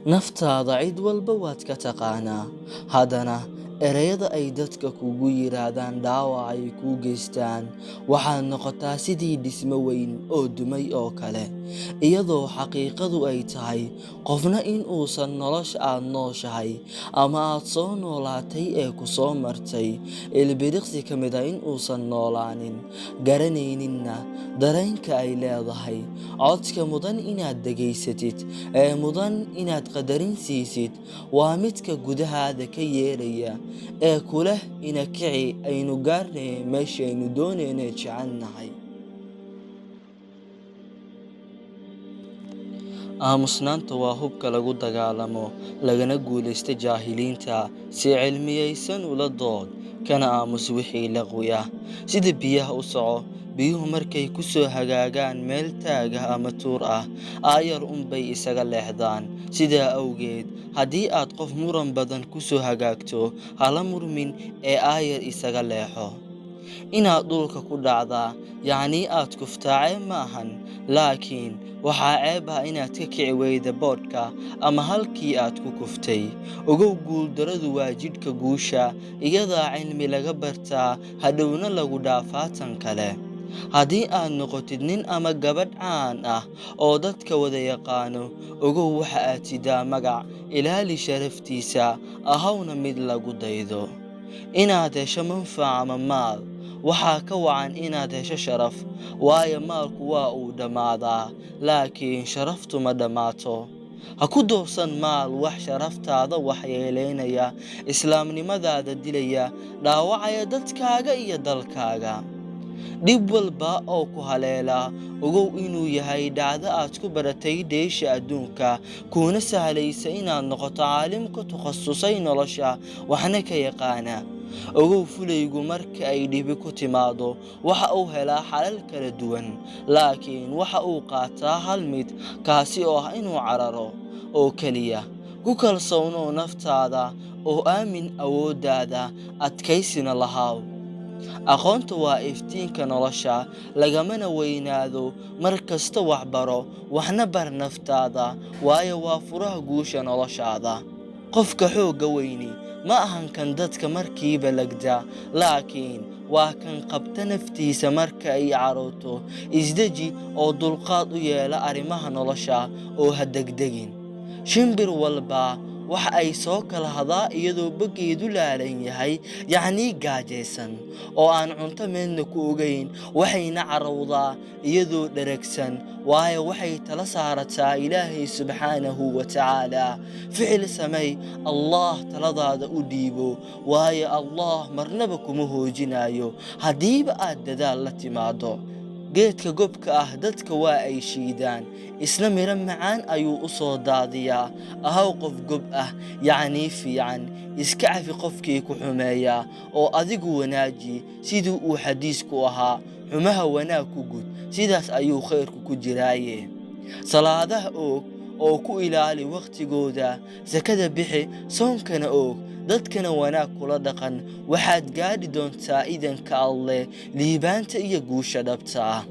Naftaada cid walba waad ka taqaanaa, haddana ereyada ay dadka kugu yiraahdaan dhaawac ay kuu geystaan. Waxaad noqotaa sidii dhismo weyn oo dumay oo kale, iyadoo xaqiiqadu ay tahay qofna in uusan nolosha aad nooshahay ama aad soo noolaatay ee ku soo martay ilbiriqsi ka mid ah in uusan noolaanin, garanayninna dareenka ay leedahay. Codka mudan inaad dhegaysatid ee mudan inaad qadarin siisid waa midka gudahaada ka yeeraya ee ku leh: "Ina kici, aynu gaarnay meeshaynu doonayno, jecelnahay." Aamusnaanta waa hubka lagu dagaalamo lagana guulaysta jaahiliinta. Si cilmiyaysan ula dood, kana aamus wixii laqwi ah. Sida biyaha u soco. Biyuhu markay ku soo hagaagaan meel taag ah ama tuur ah, aayar unbay isaga leexdaan. Sidaa awgeed, haddii aad qof muran badan ku soo hagaagto, hala murmin ee aayar isaga leexo. Inaad dhulka ku dhacdaa, yacnii aad kuftaa, ceeb ma ahan, laakiin waxaa ceeb ah inaad ka kici weyda boodhka ama halkii aad ku kuftay. Ogow, guuldaradu waa jidhka guusha, iyadaa cilmi laga bartaa, hadhowna lagu dhaafaa tan kale. Haddii aad noqotid nin ama gabadh caan ah oo dadka wada yaqaano, ogow waxa aad sidaa magac. Ilaali sharaftiisa, ahowna mid lagu daydo. Inaad hesho manfac ama maal waxaa ka wacan inaad hesho sharaf, waayo maalku waa uu dhammaadaa, laakiin sharaftu ma dhammaato. Ha ku doorsan maal wax sharaftaada waxyeeleynaya, islaamnimadaada dilaya, dhaawacaya dadkaaga iyo dalkaaga. Dhib walba oo ku haleela, ogow inuu yahay dhacdo aad ku baratay dheesha adduunka, kuuna sahlaysa inaad noqoto caalim ku takhasusay nolosha, waxna ka yaqaana. Ogow, fulaygu marka ay dhibi ku timaado waxa uu helaa xalal kala duwan, laakiin waxa uu qaataa hal mid, kaasi oo ah inuu cararo oo keliya. Ku kalsoonow naftaada oo aamin awooddaada, adkaysina lahaaw. Aqoonta waa iftiinka nolosha, lagamana weynaado. Mar kasta wax baro, waxna bar naftaada, waayo waa furaha guusha noloshaada. Qofka xoogga weyni ma ahan kan dadka markiiba lagda, laakiin waa kan qabta naftiisa marka ay carooto. Isdeji oo dulqaad u yeela arrimaha nolosha oo ha degdegin. Shimbir walba waxa ay soo kala hadaa iyadoo boggeedu laalan yahay, yacnii gaajaysan oo aan cunto meelna ku ogayn, waxayna carowdaa iyadoo dheragsan, waayo waxay tala saarataa Ilaahay subxaanahu wa tacaalaa. Ficil samey, Allah taladaada u dhiibo, waayo Allah marnaba kuma hoojinayo haddiiba aad dadaal la timaado. Geedka gobka ah dadka waa ay shiidaan, isna miro macaan ayuu u soo daadiyaa. Ahaw qof gob ah, yacnii fiican. Iska cafi qofkii ku xumeeya oo adigu wanaaji, sidii uu xadiisku ahaa: "Xumaha wanaag ku gud, sidaas ayuu khayrku ku jiraaye." Salaadaha oog oo ku ilaali wakhtigooda, sakada bixi, soonkana oog, dadkana wanaag kula dhaqan. Waxaad gaadhi doontaa idanka Alleh liibaanta iyo guusha dhabta ah.